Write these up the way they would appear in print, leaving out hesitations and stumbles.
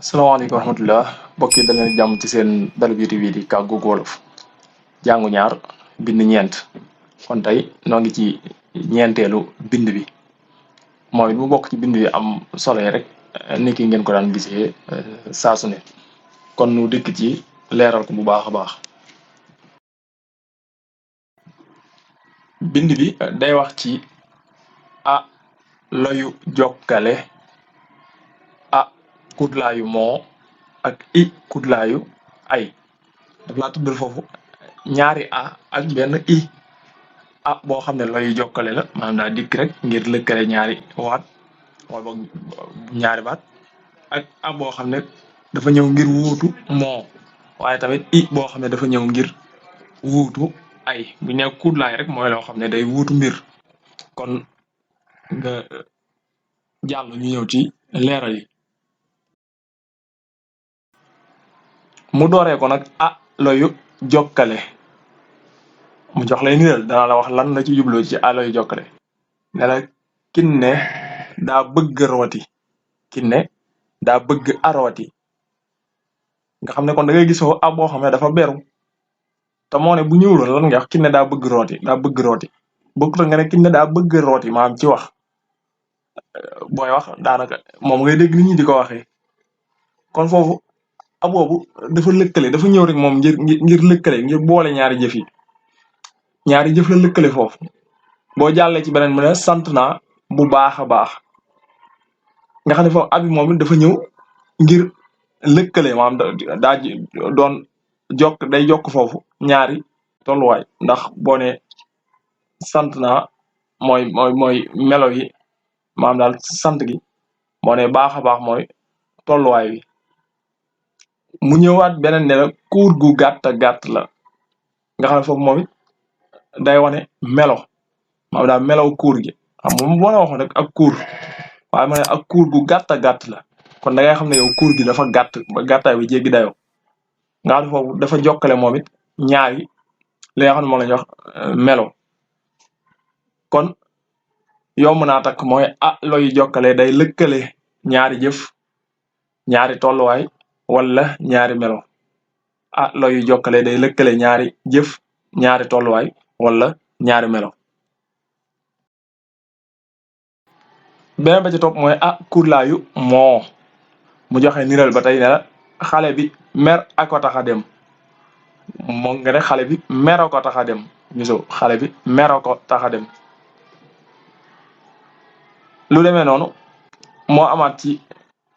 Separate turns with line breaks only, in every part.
salaamaaleykum wa rahmatulah mbokk yi dañ leen jàmm ci seen dalub YouTube bi di Kàggu Wolof jàngu ñaar bind ñeent kon tey noo ngi ci ñeenteelu bind bi mooy mu bokk ci bind bi am solo yi rek ni ki ngeen ko daan gisee saa su ne kon nu dikk ci leeral ko bu baax a baax. bind bi day wax ci a loyu jokkale a kudlaayu moo ak i kudlaayu ay daf laa tuddal foofu ñaari a ak benn i a boo xam ne loyu jokkale la maanaam daa dikk rek ngir lëkkale ñaari waat wala boog ñaari baat ak a boo xam ne dafa ñëw ngir wuutu moo waaye tamit i boo xam ne dafa ñëw ngir wuutu ay bu ñu nee kudlaay rek mooy loo xam ne day wuutu mbir kon nga jàll ñu ñëw ci leeral yi mu dooree ko nag a loyu jokkale mu jox lay niral dana la wax lan la ci jubloo ci a loyu jokkale ne la kinne daa bëgg rooti kinne daa bëgg a rooti nga xam ne kon da ngay gisoo a boo xam ne dafa beru te moo ne bu ñëwuloon lan nga wax kinne daa bëgg rooti bokkut nga ne kinne daa bëgg rooti maanaam ci wax booy wax daanaka moom ngay dégg nit ñi di ko waxee kon foofu a boobu dafa lëkkale dafa ñëw rek moom ngir lëkkale ngir boole ñaari jëf yi ñaari jëf la lëkkale foofu boo jàllee ci beneen mu ne sant naa bu baax a baax nga xam ne foofu abi moom it dafa ñëw ngir lëkkale maanaam daa doon day jokk foofu ñaari tolluwaay ndax boo ne sant naa mooy melo yi maanaam daal sant gi moo ne baax a baax mooy tolluwaay wi mu ñëwaat beneen ne la kuur gu gàtt gàtt la nga xam ne foofu moom it day wane melo maanaam daal melow kuur gi xam nga moo la waxoon rek ak kuur waaye ma ne ak kuur gu gàtt gàtt la kon da ngay xam ne yow kuur gi dafa gàtt ba gàttaay bi jéggi dayoo nga xam ne foofu dafa jokkale moom it ñaari li nga xam ne moom la ñuy wax melo kon yomb naa takk mooy a loyu jokkale day lëkkale ñaari jëf ñaari tolluwaay wala ñaari melo a loyu jokkale day lëkkale ñaari jëf ñaari tolluwaay wala ñaari melo beneen ba ci topp mooy a kudlaayu moo mu joxe niral ba tey ne la xale bi mer a ko tax a dem moom nga ne xale bi mero ko tax a dem gisoo xale bi mero ko tax a dem lu demee noonu moo amaat ci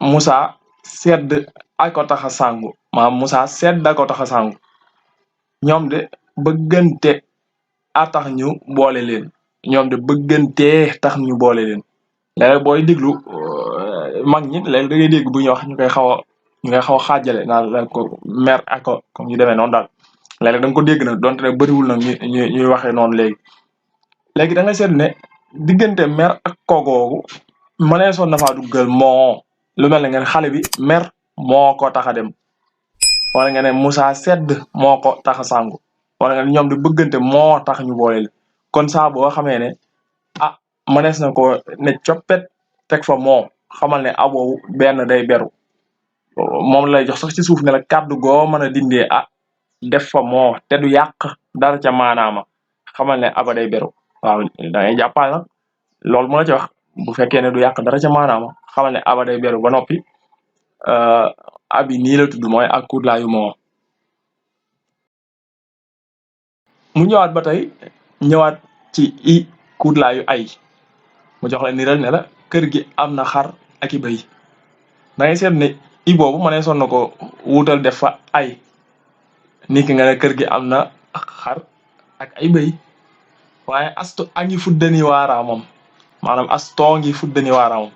Moussa sedd a ko tax a sangu maanaam Moussa sedd a ko tax a sangu ñoom de bëggante a tax ñu boole leen ñoom de bëggantee tax ñu boole leen léeg-léeg booy déglu mag ñi léeg da ngay dégg bu ñuy wax ñu koy xaw a xaajale naan la ko mer ak ko comme ñu demee noonu daal léeg-léeg da nga ko dégg nag donte ne bëriwul nag ñuy waxee noonu léegi da ngay seetlu ne diggante mer ak kogoogu mënee soon na faa duggal moo lu mel ne ngeen xale bi mer moo ko tax a dem wala nga ne Moussa sedd moo ko tax a sangu wala nga ne ñoom di bëggante moo tax ñu boole leen kon saa boo xamee ne ah mënees na ko ne coppet teg fa moo xamal ne aboobu benn day beru moom lay jox sax ci suuf ne la kàddu goo mën a dindee def fa moo te du yàq dara ca maanaama xamal ne aba day beru waaw da ngay jàppal nag loolu mu la ci wax bu fekkee ne du yàq dara ca maanaama xamal ne aba day beru ba noppi abi nii la tudd mooy ak kudlaayu moo mu ñëwaat ba tey ñëwaat ci i kudlaayu ay mu jox la niral ne la kër gi am na xar ak i bëy da ngay seet ne i boobu ma ne son na ko wuutal def fa ay ni ki nga ne kër gi am na xar ak ay bëy waaye asto a ngi fuddani waaraamam maanaam astoo ngi fuddani waaraamam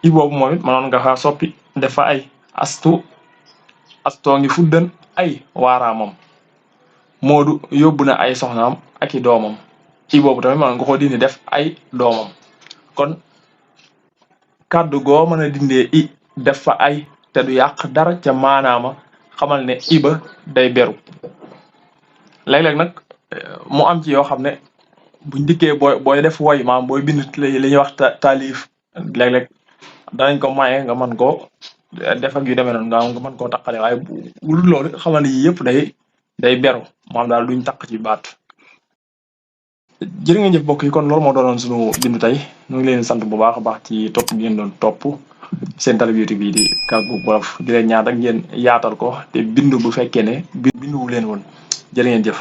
i boobu moom it mënoon nga xa soppi def fa ay astoo ngi fuddan ay waaraamam moodu yóbbu na ay soxnaam ak i doomam i boobu tamit mënoon nga ko dindi def ay doomam kon kàddu goo mën a dindee i def fa ay te du yàq dara ca maanaama xamal ne iba day beru léeg-léeg nag mu am ci yoo xam ne buñ dikkee booy def woy maam booy bind li ñuy wax taalif léeg-léeg danañ ko maye nga mën ko def ak yu demee noonu nga mën koo taqale waaye wul loolu xamal ne yii yëpp day beru maanaam daal duñ taq ci baat. jërë ngeen jëf mbokk yi kon loolu moo doonoon suñu bindu tey ñu ngi leen sant bu baax a baax ci topp ngeen doon topp seen télé YouTube bii di Kàggu Wolof di leen ñaan rek ngeen yaatal ko te bindu bu fekkee ne bindu wu leen woon jërë ngeen jëf.